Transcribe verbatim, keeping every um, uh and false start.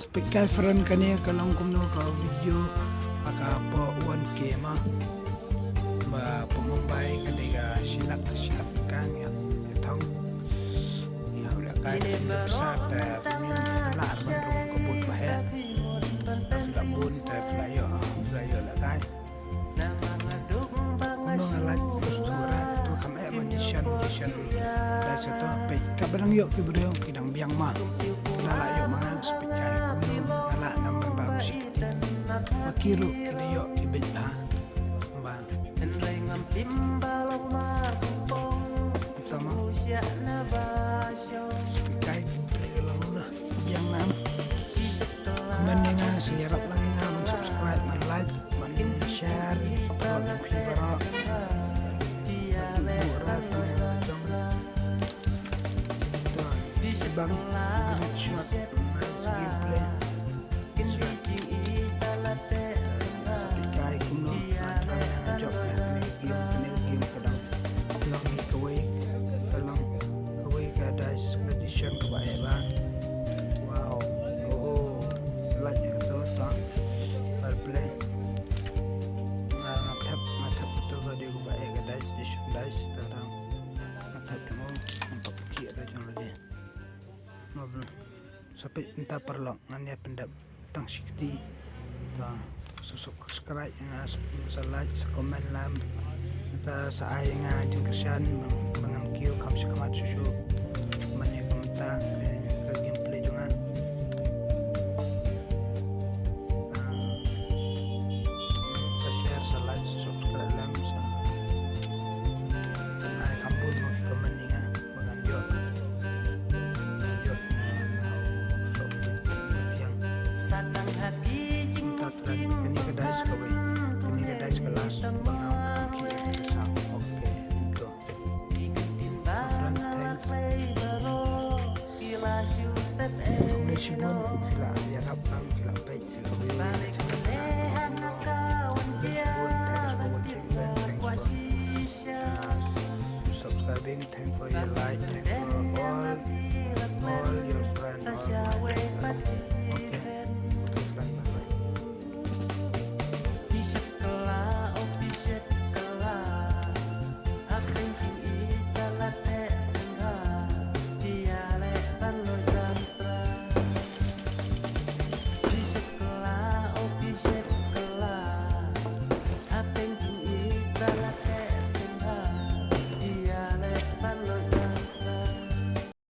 Speaker friend, kane ka long kumno ka video ba ka po one K ma. Ba po Mumbai ka dei ka shilak, shilak ka ngi ya thong. Ya hau la ka ni sa ta la ban rum ka bun ba he. La bun ta la yo, la yo la ka. Kumno nga lait, tu ra, tu kham eh ban jishan, jishan. Da sa to peit kaba dang ïoh ki briew ki dang biang ma. Nga la ïoh ma nga sa peit kai kumno nga la nam ban ba u shi kti. Ma ki ruh ki la ïoh ki beit bha. Ba. Sama. Sa peit kai ki briew la na. Biang nam. Kumne nga sa ïarap lang nga ban subscribe, ban like. Ban share, ban phi baroh. Ban buh rat jong. Don, bang, great shot, nice gameplay. Shot. Kai kumno, nga try nga jop, nga kane game, kane game ka dang. Long hi kawei, ka long, kawei ka dice edition kaba eh ba. Wow, oh, oh, like ïa ka to, tang. Well play. Nga, nga thep, nga thep to ka dei kaba eh ka dice, dice, dice, ta dang. Nga thep jong u, nga pap ki da jong lade. Nga bru. Sa peit mynta paralok, ngan ïa pyndep tang shi kti. Ta. Subscribe ïa nga, sa like, sa comment lang. Nangta sa ai ïa nga jingkyrshan ba ngan kiew kham shakhmat shuh shuh. Mane kumta.